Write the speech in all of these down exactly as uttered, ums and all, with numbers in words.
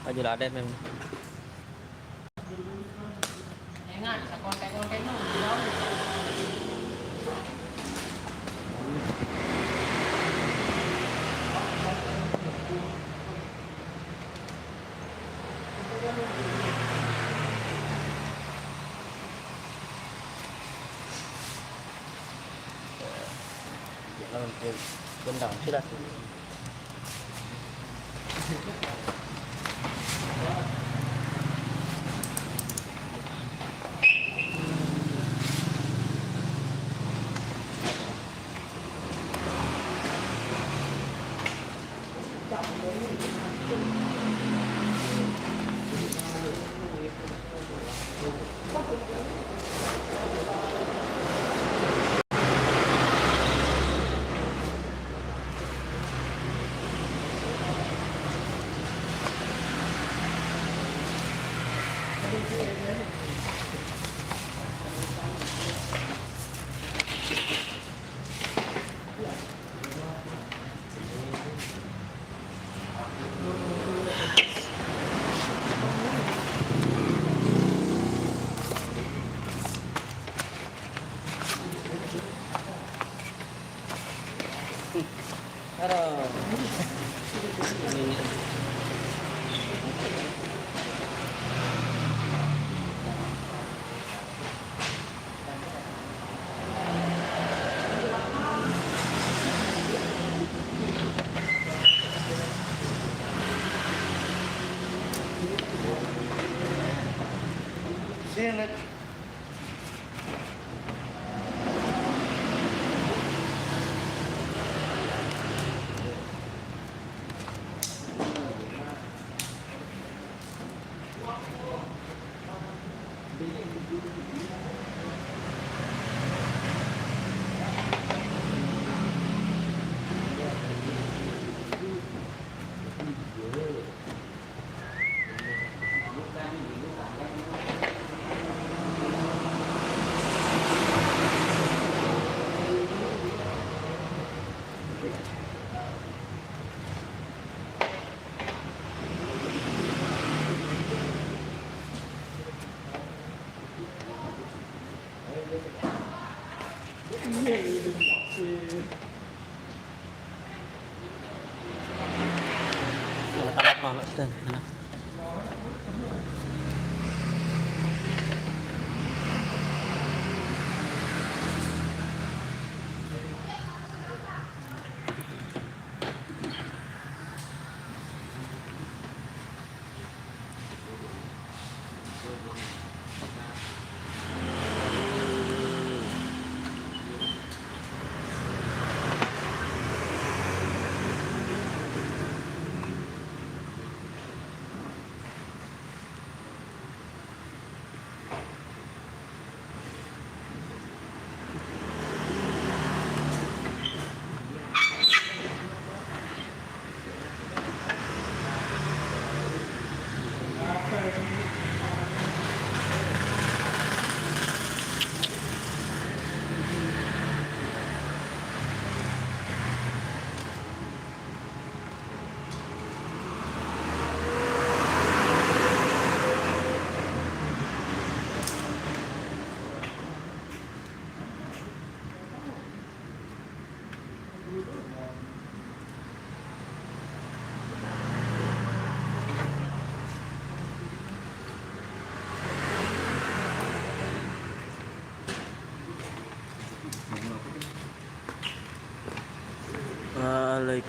Aja lah, ada memang. Bendang, sudah.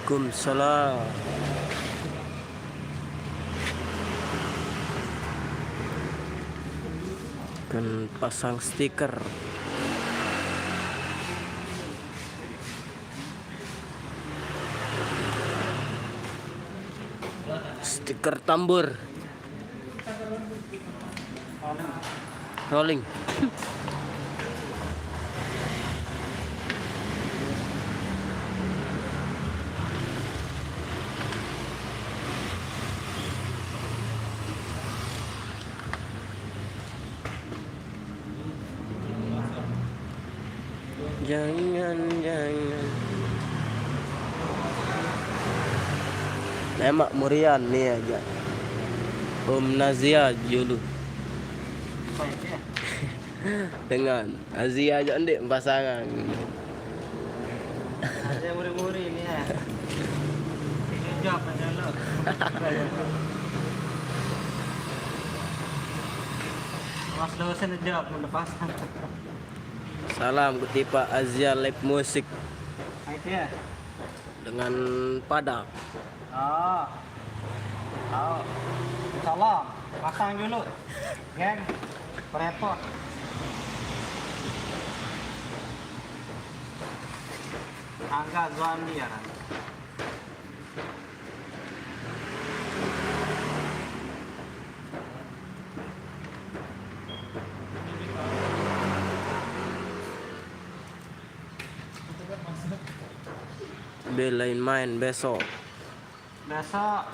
Waalaikumsalam. Kan pasang stiker. Stiker Tambur. Rolling. Jangan, jangan. Lemak Murian ni aja. Om Nazia dulu. Dengan Azia aja ndik pasangan. Ada muri-muri ni ya. Ini job aja lo. Mas dosen job mun pasang. Salam kutipa Azia Live Musik. Nah, itu ya. Dengan Padak. Oh. Oh. Salam. Pasang dulu. Geng. Repot. Angga Zuandi ya. Belain main besok. Besok.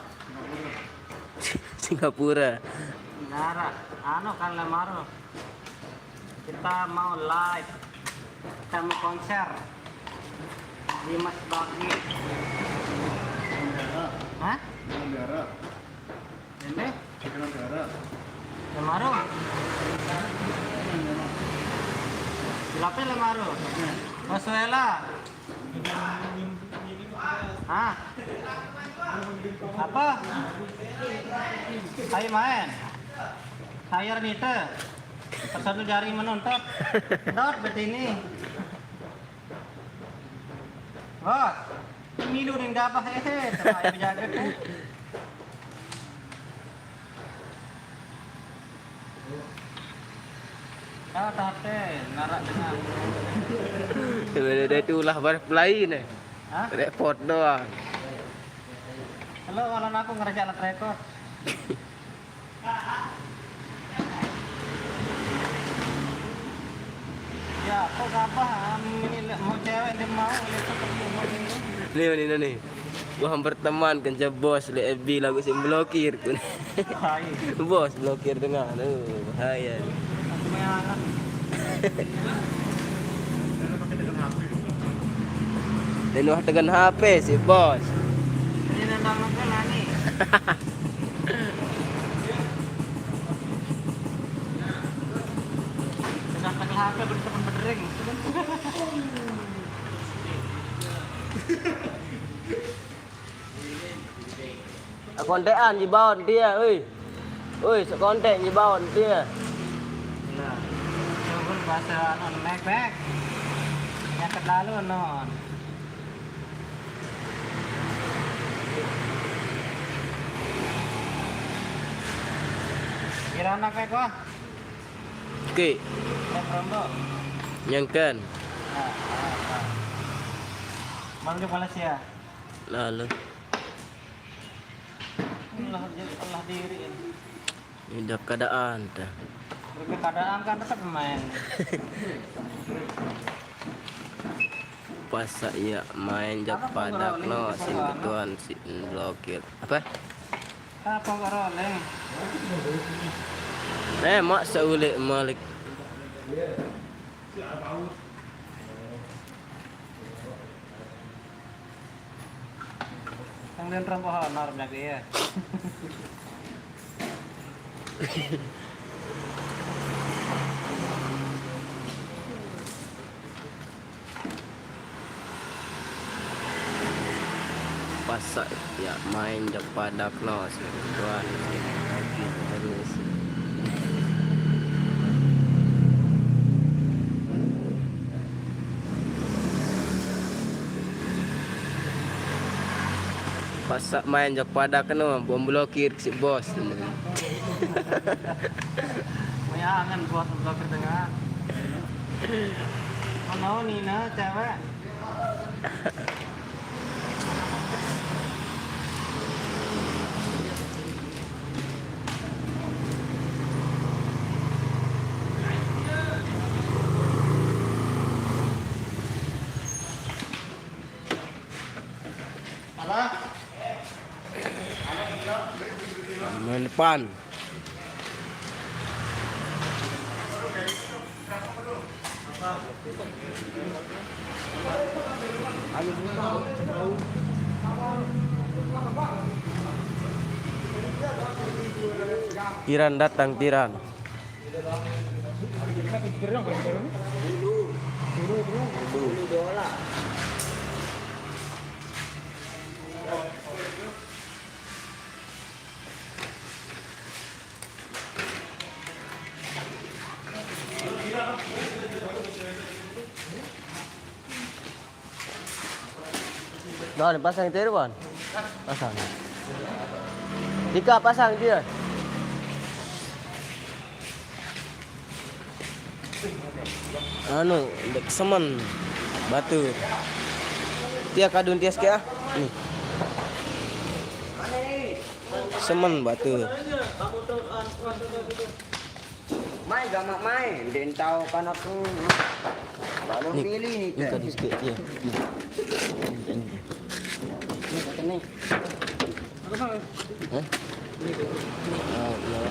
Singapura. Nara, anu kan Lemaru. Kita mau live. Kita mau konser. Dimas Bagi. Hah? Ini? Lemaru. Berapa Lemaru? Venezuela. Hah? Apa? Ayo main. Saya Renita. Satu jari menonton. Dot betini. Bos. Milu ning gabah, eh, eh, sama aja jaga, eh. Ah, tate, narak dengan. Udah itu ulah bar lain, eh. Hah? Repot doang. Kalau, kalau aku ngerjain alat rekor. Ya, kok gabah, ah, ini le-, mau cewek dia mau, lihat tuh, mau ini. Nih, nih, nih, nih. Gua hampir teman kan bos le F B lagu sing blokir. Hai. Bos blokir tengah. Tuh, bahaya. Aku mengangan. Dan wah tekan H P si bos. Ini nendang nendang nani. Sudah tekan H P bener-bener bedering. Kontekan jibaon dia, euy. Euy, sekontek jibaon dia. Nah, coba bahasa anu naik back. Yang terlalu non. Kira anak back wah. Oke. Yang rombo. Nyangkan. Nah, nah, nah. Bang di Malaysia. Lalu. Allah, Allah diri ini. Ini udah keadaan tuh. Udah keadaan kan tetap main. Pas saya main jak padak no, sin ketuan si blokir. Apa? Apa kok rolling? Eh, mak seulik malik. Yang dan rampa honor jaga ya. Pasak ya main jak padak no, si tuan, si lagi terus. Masa main jak padak keno, bom blokir si bos. Mayangan buat blokir tengah. Mana ni nah cewek? Main depan. Tiran datang, Tiran. Nah, pasang itu, Irwan. Pasang. Dika, pasang dia. Anu, dek semen batu. Tia kadun tia sekian. Nih. Semen batu. Mai gamak mai, den tau kanak. Baru pilih ni. Nih, kadun sekian, tia. Nih. Nih, nih. Hah? Oh, iya.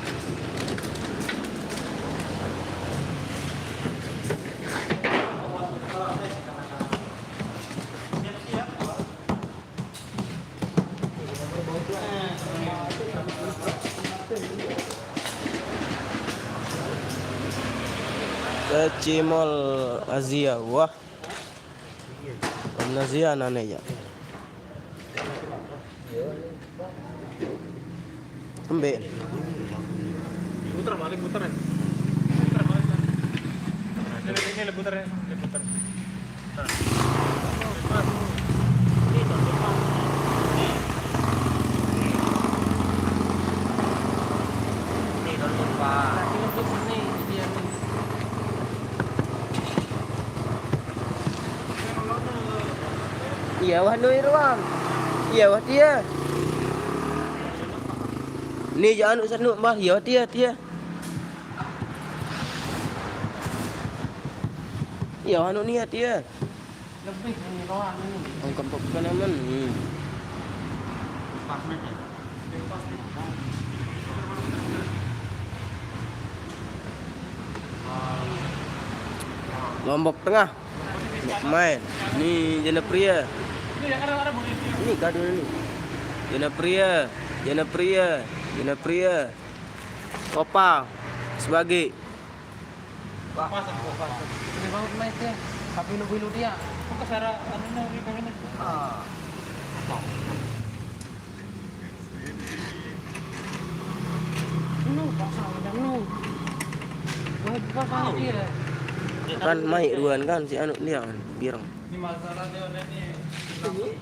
Ke Cimol Azia, wah. Azia nane ya. Ambil. Putar balik, putar ya. Putar balik. Ini, ini putar ya, ini putar. Nah. Ini tahun depan. Ini tahun depan. Ini dia nih. Iya wah nu Irwan. Iya wah tia. Ni je anu sanu bah, iya wah tia, tia. Iya wah nu ni tia. Lebih ni doang ni. Ang kampok ka naman. Hmm. Lombok Tengah. Main. Ni Janapria. Ni kadun ni. Janapria, Janapria, Janapria. Opa sebagai. Wah, pas, pas. Ini banget main dia. Tapi lu bulu dia. Kok kesara anu ni, ni, ni. Ah. Kan mai ruan kan si anu dia kan, bireng. Ini masalah dia ni. Ini.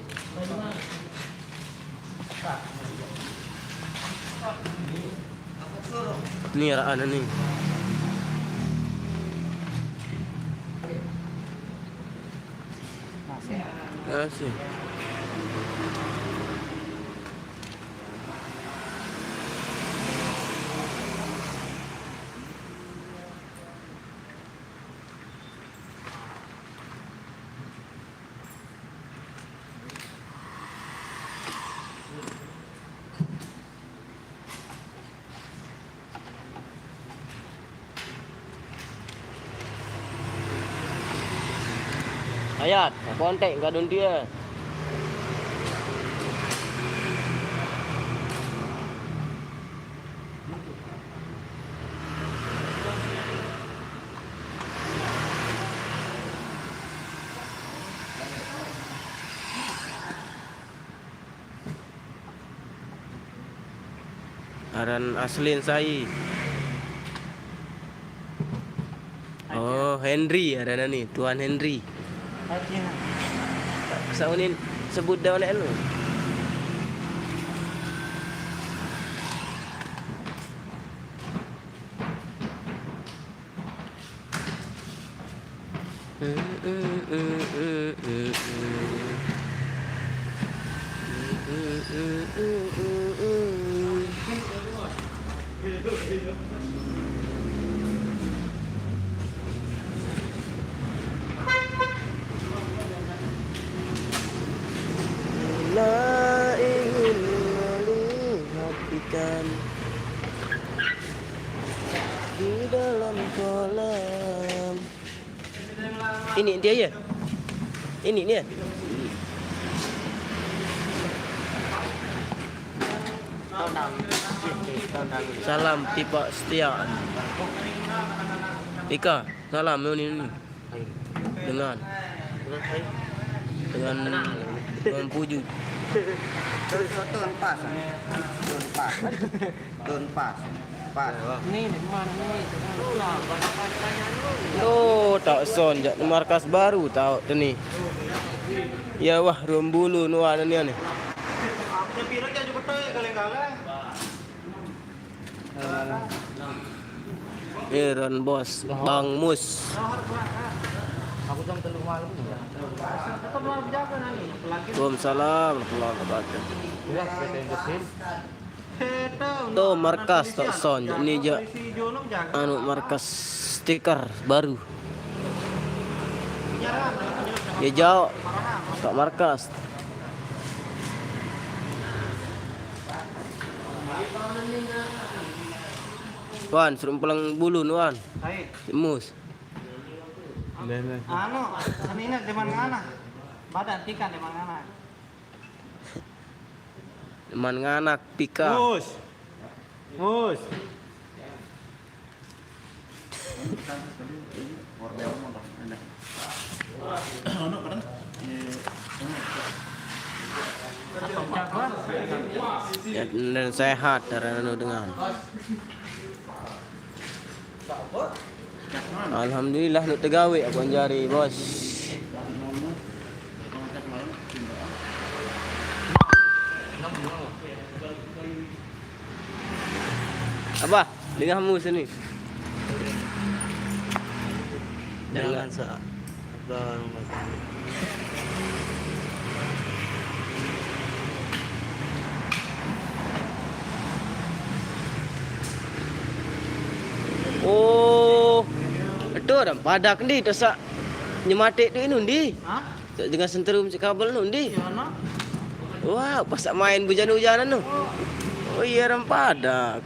Ni arah anu ni. Masih. Ayat, aku ontek kadun dia. Aran aslin sai. Oh, Henry aran ni, Tuan Henry. Saunin sebut dah oleh anu. Bila ingin melihat ikan di dalam kolam. Ini dia ya? Ini dia? Salam tipe setia. Ika, salam ini, ini. Dengan dengan dengan puju. Terus foto pas. Pas. Tun pas. Pas. Ni, ni mana ni? Tuh, tak son, jak markas baru tau tu ni. Ya wah, rumbulu nuan ni ni. Iran bos, Bang Mus. Aku jam telu malam ya. Tetap mau jaga nanti. Apalagi Waalaikumsalam warahmatullahi wabarakatuh. Jelas, kata yang betul. Tuh markas tak son, ini jak anu markas stiker baru. Ya jauh tak markas. Wan, suruh pulang bulu wan. Mus. Anu, ini di mana? Badan tikan di mana? Teman nganak pika. Mus. Mus. Ya, dan sehat, darah anu dengan. Alhamdulillah, nu tegawe aku anjari, bos. Abah, dengar mu sini. Jangan sa. Oh, itu orang padak ni, tu sak nyematik tu inu ndi? Ha? Dengan senterum si kabel tu ndi? Ya, no. Wah, pas main hujan-hujanan tu. Oh iya, orang padak.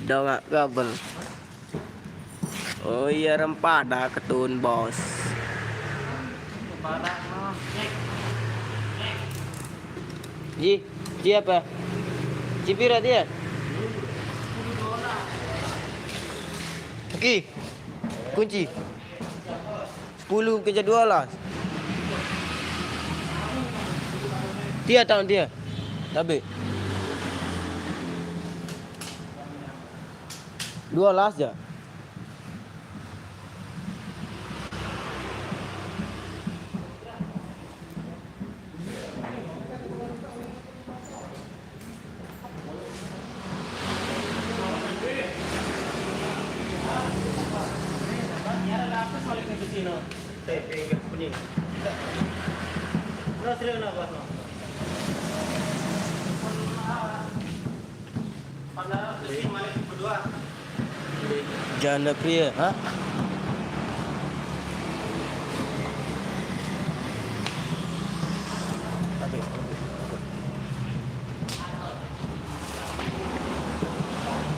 Dongak kabel. Oh iya, rempada ketun, bos. Ji, ji apa? Ji pira dia? Oke. Kunci. Sepuluh ke dua belas. Dia tahun dia. Tapi dua belas je. Janda pria, ha?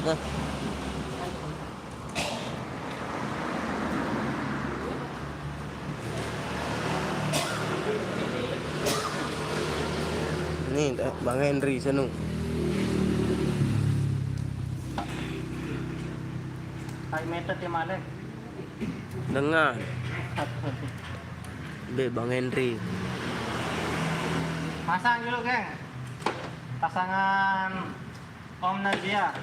Nah. Ni dah Bang Henry sanu. Hai, meta dia mana? Dengar. Be Bang Henry. Pasang dulu, geng. Pasangan Om Nazia.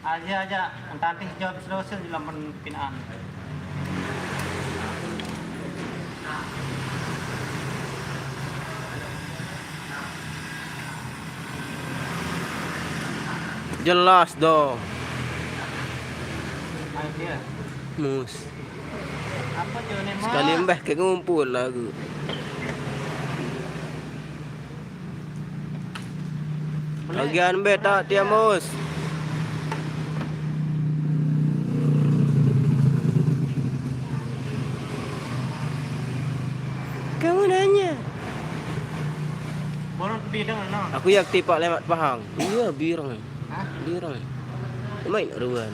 Aja aja, nanti jawab terus di laman pinaan. Jelas dong. Mus. Sekali mbah ke ngumpul lagu. Bagian beta dia, Mus. Kamu nanya. Borong bidang, no? Aku yak tipak lemat Pahang. Iya, birang. Hah? Birang. Main ruan.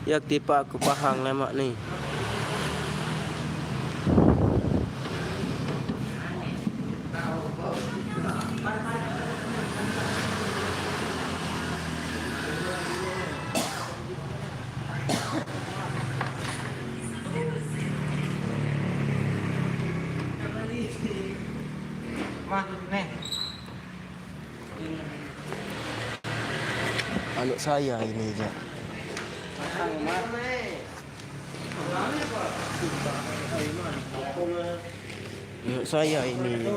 Yak tipak aku Pahang lemak ni. Mah, nih. Anak saya ini, Jak. Anak saya ini.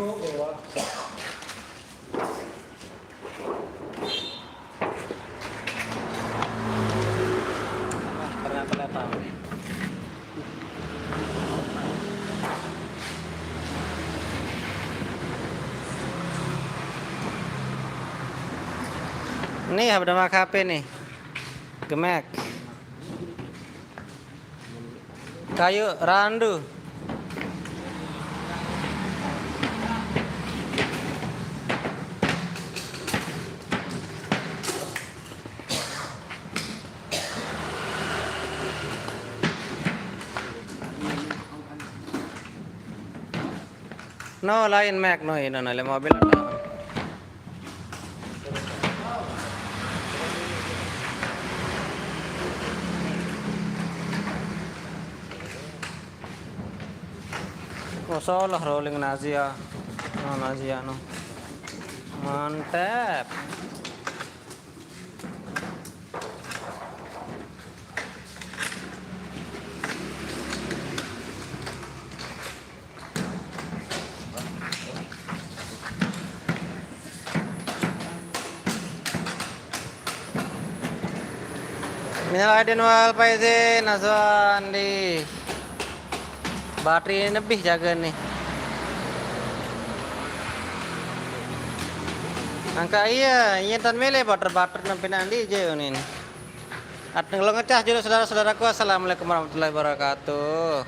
Pernah kelihatan. Nih, ada mak H P nih. Gemek. Kayu randu. No, lain Mac, no, ini, no, le mobil ada. Oh, salah rolling Nazia. No, Nazia, no. Mantap. Minal aidin wal faizin, Azwan di bateri lebih jaga nih. Angka iya, iya tan mele bater-bater nampi nandi je unin. At lo ngecas julu saudara-saudaraku, assalamualaikum warahmatullahi wabarakatuh.